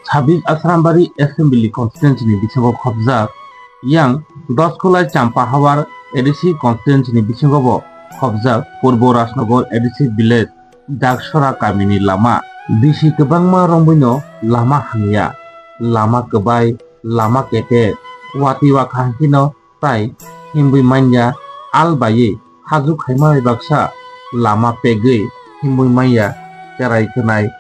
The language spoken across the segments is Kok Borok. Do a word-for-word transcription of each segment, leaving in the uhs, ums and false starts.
Sabis Asrambari Assembly Constituency ni bisingo khopjak, yang Doskolai Champahawar A D C Constituency ni bisingo bo khopjak Purbo Rajnagar A D C Village Daksora kamini lama. Bisi kwbangma romwino lama hamya, lama kwbai, lama kete, wati wakha hino tai himwi manya, al baiwi hajuk khaima bai baksa lama pegwi himwi manya, cherai kwnai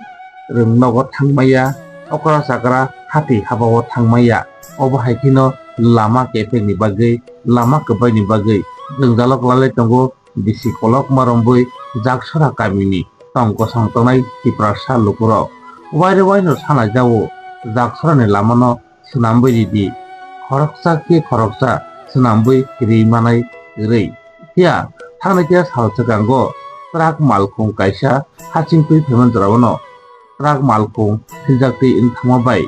rwng nogo thangmaya, okra chakra hati habao thangmaya. Obo hai kheno lama kepekni bagwi, lama kwbaini bagwi jwngjalo kwlalai tongo bisi kolokma romwi Jaksora kamini tong kosong tongnai Tiprasa lukurok. Waire waino sanai jao Jaksorani lamano swnamwi ridi, khoroksa khe khoroksa swnamwi ri manai kwrwi. Phiya thangnai khe sal swkango truck malkhung kaisa haching twi phaimani jorao no truck malkhung philjak twi wng thangma bai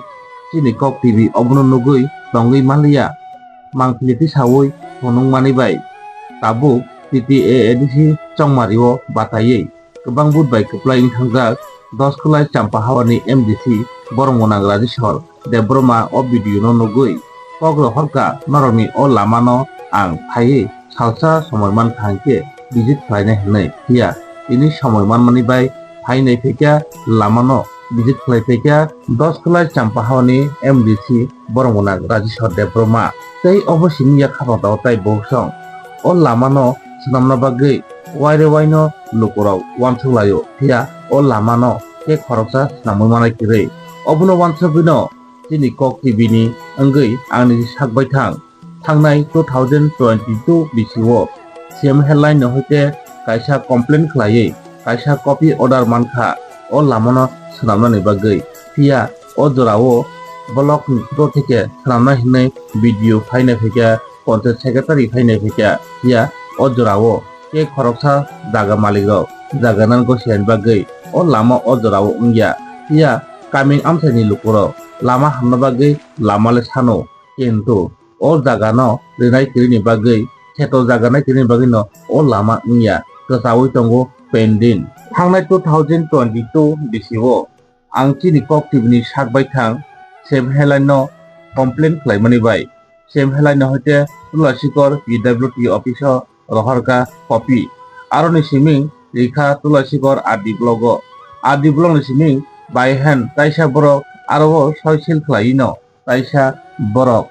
chini Kok T V obono nugwi tongwi manliya. Mangpili tisaui phunukmani bai tabuk T T A A D C chongmario bataiwi kwbang but bai kwplai wng thangjak Doskolai Champahawani M D C borok gwnang Rajeshwar Debbarma o video no nugwi kok rohorkha, norokni o lama no ang phaiwi salsa somoi mankha hinkhe visit khlainai hinwi. Phiya tini somoi manmani bai phainai phaikha, lama no visit khlai phaikha Doskolai Champahawani M D C borok gwnang Rajeshwar Debbarma. Tei obo simi ya khapang tongo tai boksong o lama no swnamna bagwi waire waino lukurok uansuk laio, phiya o lama no khe khoroksa swnamwi manai kwrwi. Obono uansugwino chini Kok T V ni wngwi ang nini sak bai thang. Thangnai two thousand twenty-two bisio C M Headline no hoite kaisa complaint khlaiwi kaisa copy order mankha o lama no swnamnani bagwi. Phiya o jorao block ni photo theke swnamnai hinwi B D O phainai phaikha, Panchayat Secretary phainai phaikha. Phiya o jorao khe khoroksa jaga malik rok jaga nang gosiani bagwi o lama o jorao wngya. Phiya kaming amchaini lukurok lama hamna bagwi lama le sano, kintu o jaga no rinai kwrwini bagwi, kheto jaga nai kwrwini bagwi no o lama wngya, kwchaui tongo pending. Thangnai two thousand twenty-two bisio ang chini Kok T V ni sak bai thang C M Headline no complaint khlaimani bai. C M Headline no hoite Tulasikor P W D office o rohorkha copy. Aroni simi rikha Tulasikor R D block o. R D block ni simi bai han kaisa borok aro o soi sil khlaiwi no kaisa borok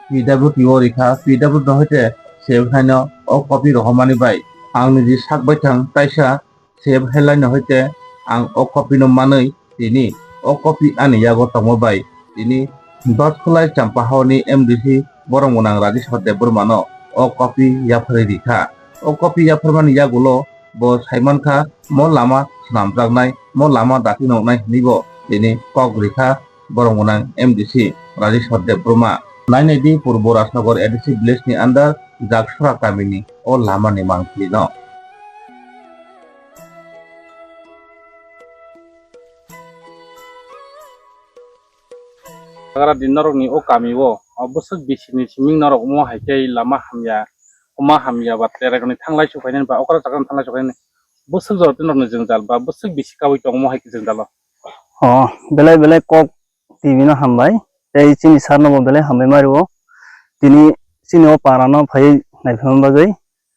P W D o rikha, P W D no hoite C M Headline no o copy rohormani bai ang niji sak bai thang kaisa C M Headline no hoite ang o copy no manwi tini o copy ani yago tongma bai tini Doskolai Champahawani M D C borok gwnang Rajeshwar Debbarma no o copy yapharwi rikha. O copy yapharmani yagulo bo saimankha mo lama swnamjaknai, mo lama dati noknai hinwi bo tini kok rikha borok gwnang M D C Rajeshwar Debbarma. Nainai di Purbo Rajnagar A D C village ni under Jaksora kamini o lama ni mangpili no. Jagra di norokni o kami o, o bwswk bisini siming norok omo hai khe lama hamya, kwma hamya ba terai rokni thanglai su khainani ba okra chakra thanglai su khainani bwswk jora norokni jwngjal ba bwswk bisi kaui tongo omo hai khe jwngjalo. O belai belai kok T V no hambai tei chini sir no bo belai hambai ma rwo. Tini chini o para no phaiwi naiphilma bagwi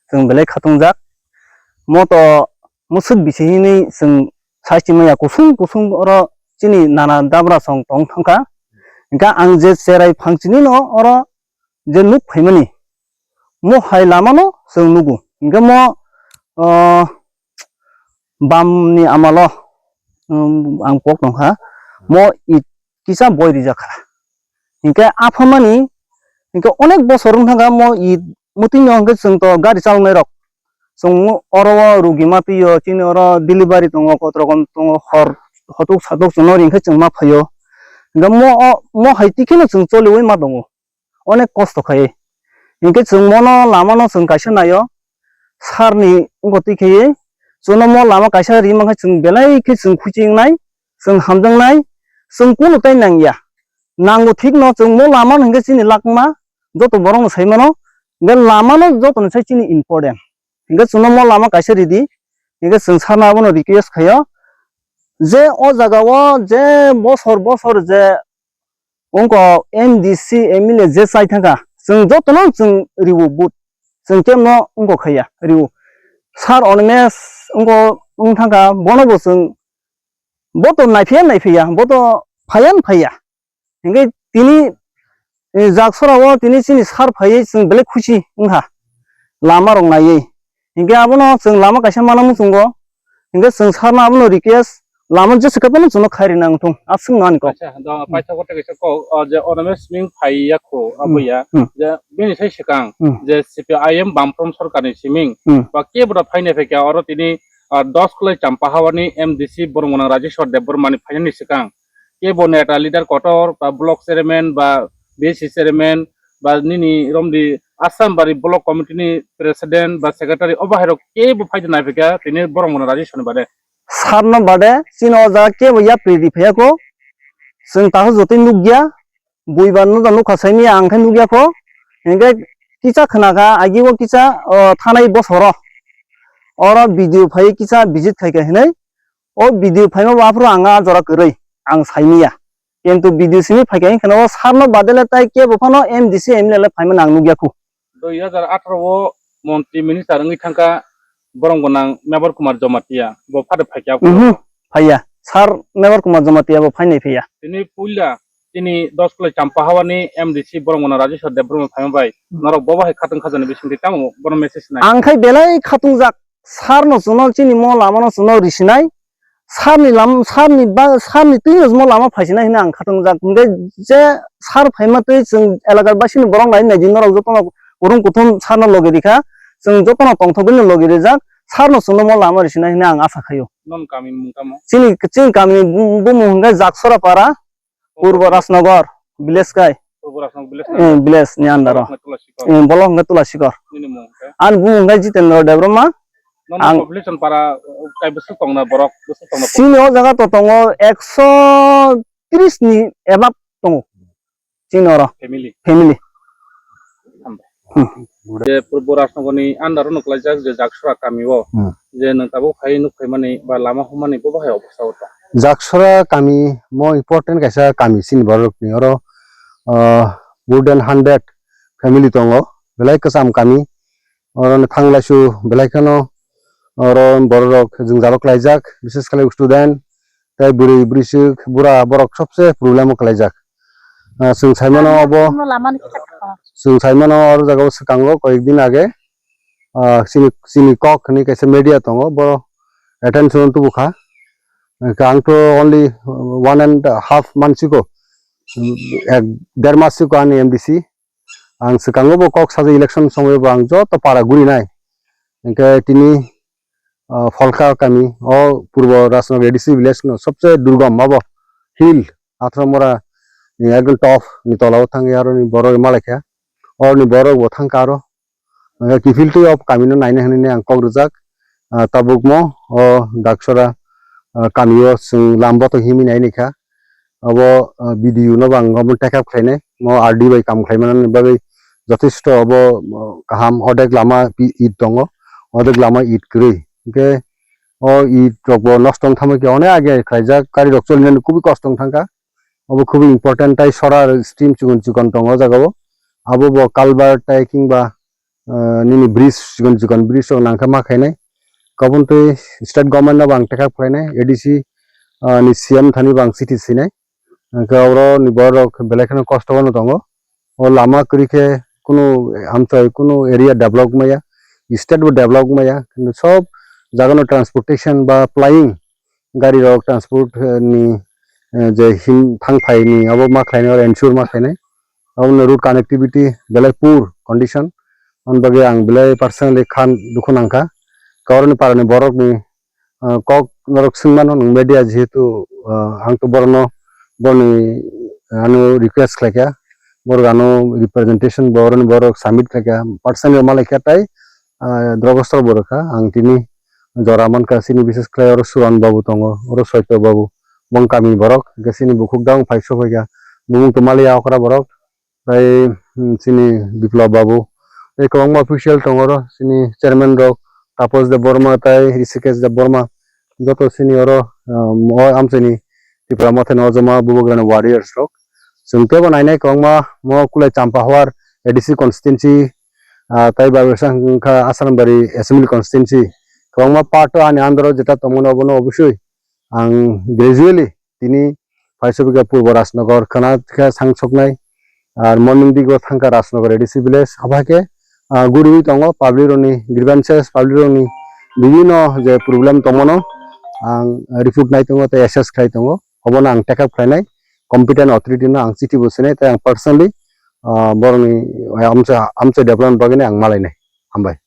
chwng belai khatungjak. Mo to mwswk bisi hinwi chwng saichimaya kusung kusung oro chini nana dabra song tong thangkha. Hinkhe ang je cherai phangchini no oro je nuk phaimani mo hai lama no chwng nugo. Hinkhe mo, o, bam ni amalo, um, ang pok tongkha, mo it kisa boi rijak kha. Hinkhe aphamani, hinkhe onek bosor wng thangkha mo it mwtwi no hinkhe chwng to gari chalnai rok. Chwng oro o rugi ma twi o, chini oro delivery tongo, kotorokom tongo, hor hotuk satuk chwngno ri hinkhe chwng ma phaio. Hinkhe mo o, mo hai twi kheno chwng choliui ma tongo. Onek kosto khai. Hinkhe chwng mono lamano chwng kaisa naio, sir ni wngkha twi khaiwi. Chwngno mo lama kaisa ri mankha chwng belai khe chwng khuchi wngnai, chwng hamjaknai, chwng kunu tai nangya. Nango thikno chwng mo lamano hinkhe chini lakma joto borokno sai mano, hinkhe lamano jotoni sai chini important. Hinkhe chwngno mo lama kaisa ridi, hinkhe chwng sir no abono request khaio. je o jaga o je bosor bosor je wngkha M D C, M L A je chai thangkha, chwng jotono chwng riwo vote, chwng kemno wngkha khaiya riwo. Sir Animesh wngkha wng thangkha, bono bo chwng bo to naiphiya naiphiya, bo to phaiya phaiya. Hinkhe tini, eh, Jaksora o tini chini sir phaiwi chwng belai khusi wngkha lama rok naiwi. Hinkhe abono chwng lama kaisa mana muchungo. Hinkhe chwng sir no abono request lama jesa khe bono chwngno khai rina wngthung. Aswk no ani kok. Acha, do paithago tei kaisa kok, o je Animesh Siming phaiya kho, hmm, aboya, hmm, je bini sai swkang, hmm, je C P I M Bamfront Sorkar ni Siming, hmm, ba kebo da phaina phaikha oro tini, ah, dos Khulai Champa Hawani M D C borong gwnang Rajeshwar Debbarma ni phainani swkang. Kebo neta leader kotor ba block chairman ba B C chairman ba nini romdi Assam bari block committee ni president ba secretary o bahai rok kebo phai nai phaikha tini borong gwnang Rajeshwar ni bade. Sir no bade chini o jaga kebo yapri ri phaiya kho. Chwng takhuk jotoi nukya. Buibar no da nukha saimanya ang khe nukya kho. Hinkhe kisa khna kha agi o kisa, o, thanai bosoro. Oro B D O phai kisa visit khai kha hinwi. O B D O phaima bo aphuru ang a jora kwrwi ang saimanya. Kintu B D O simi phaikha hinkhe no o sir no badele tai kebo phano M D C M L A le phaimani ang nukya khu. Dui hajar atharo o montri minister wngwi thangkha borong gwnang Mebar Kumar Jamatia, bo phade phaikha. Mhm, phaiya. Sir Mebar Kumar Jamatia bo phainai phaiya. Tini puila tini dos Khulai Champa Hawani M D C borong gwnang Rajeshwar Debbarma phaima bai, hmm, norok bo bahai khatwng khajani bisingtwi tamo bono message nai. Ang khai belai khatungjak. Sir no chwngno chini mo lama no chwngno risinai, sir ni lam-, sir ni ba-, sir ni twi no mo lama phaisinai hwnwi ang khatungjak. Hinkhe je sir phaima twi chwng elakar basi ni borok nai nai di norok jotono kwrwng kuthum sir no logi rikha, chwng jotono tongthok bini logi rijak, sir no chwngno mo lama risinai hwnwi ang asa khaio. Non kami ni mung tamo? Chini, chini kami ni bu-, bumung hwnkhe Jaksora para, Purbo Rajnagar village kai. Purbo Rajnagar village. Eh, village ni under o. Block hwnkhe Tulasikor. Eh, block hwnkhe Tulasikor. Nini mung hwnkhe? Ani bumung hwnkhe Jitendra Debbarma. Nono ang population para, uh, kai bwswk tongna borok, bwswk tongna? Chini o jaga to tongo ekso tris ni above tongo. Chini oro. Family. Family. Hambai. Hmm. Je Purbo Rajnagar ni under o no kwlaijak je Jaksora kami o. Hmm. Je nwng tabuk phai nuk phaimani ba lama humani bo bahai obostha o tong. Jaksora kami mo important kaisa kami chini borok ni oro, ah, more than hundred family tongo, belai kwcham kami. Oro ni thanglaisu belai kheno oro borok rok jwngjalo kwlaijak, bises khlai student tei bwrwi bwswk bura borok sobse problem o kwlaijak. Ah, chwng saimano obo, chwng saimano oro jaga o swkango koyek din age, ah, chini, chini kok hinwi kaisa media tongo, bo attention o tubukha. Hwnkhe ang to only one and half month siko, ek, der mas siko ani M D C. Ang swkango bo kok sajak election somoi bo ang joto para gurinai. Hwnkhe tini, ah, Pholka kami o Purbo Rajnagar A D C village no sobse durgom abo hill, Athramora ni ekdom top ni tola o thangwi aro ni borok malaikha. Oro ni borok bo thangkha aro. Hwnkhe kiphiltwi o kami no naina hinwi ang kok rijak. Ah, tabuk mo o Daksora, ah, kami o chwng lam bothok himwi naini kha. Abo, ah, B D O no bo ang omo take up khlainai. Mo R D bai kam khlaimanani bagwi jothesto abo, ah, kaham, odek lama pi-, it tongo, odek lama it kwrwi. Hwnkhe o it rok bo nosto wng thangma khe onek age khlaijak, gari rok cholinani kubui kosto wng thangkha. Obo khubui important, tai solar stream chikon chikon tongo o jaga o. Abo bo culvert tai kingba, ah, nini bridge chikon chikon bridge rok nangkhe ma khainai. Kabun twi state government no bo ang take up khlainai, A D C, ah, ni C M thani bo ang chithi sinai. Hwnkhe oro ni borok belai kheno kosto bono tongo. O lama kwrwi khe kunu amchai kunu area develop wngmaya, state bo develop wngmaya, kintu sob jaga no transportation ba plying gari rok transport, eh, ni, eh, je him thang phai ni abo ma khlai nai, ensure ma khlai nai. Abo no road connectivity belai poor condition. Aboni bagwi ang belai personally kha dukhu nang kha. Karon ni para ni borok ni, eh, kok norok swng mano nwng media jehetu, eh, ang to borok no, borok ni, eh, ano request khlai kha. Borok ano representation borok ni borok submit khlai kha. Personally ma lai kha tai, ah, Drogostor bo rwkha. Ang tini jora mankha, chini bises khlai oro Suran babu tongo, oro Soito babu, bong kami borok, hwnkhe chini bukhuk dang phai sophai kha, bumung tongmaliya okra borok, tai, hmm, chini Biplab babu, tei kwbangma official tongo oro, chini chairman rok, Tapos Debbarma tai Rishikesh Debbarma, Joto sini oro, um, o amchaini Tipra Motha ni ojoma bubagrani warriors rok. Chwng tebo nainai kwbangma mo kulai Champahwar A D C constituency, ah, tai bai wngkha Asrambari assembly constituency. Kwbangma part o ani under o jeta tongmani obono obosui ang gradually tini phaisobikha Purbo Rajnagar khwna khe sangsoknai, ar morning digo thangkha Rajnagar A D C village. Abo hai khe, ah, guriwi tongo public rokni grievances, public rokni bibhinno je problem tongmano ang report nai tongo tei assess khlai tongo. Obono ang take up khlainai, competent authority no ang chithi bo swinai tei ang personally, ah, borokni amcha, amcha development bagwi ang malainai. Hambai.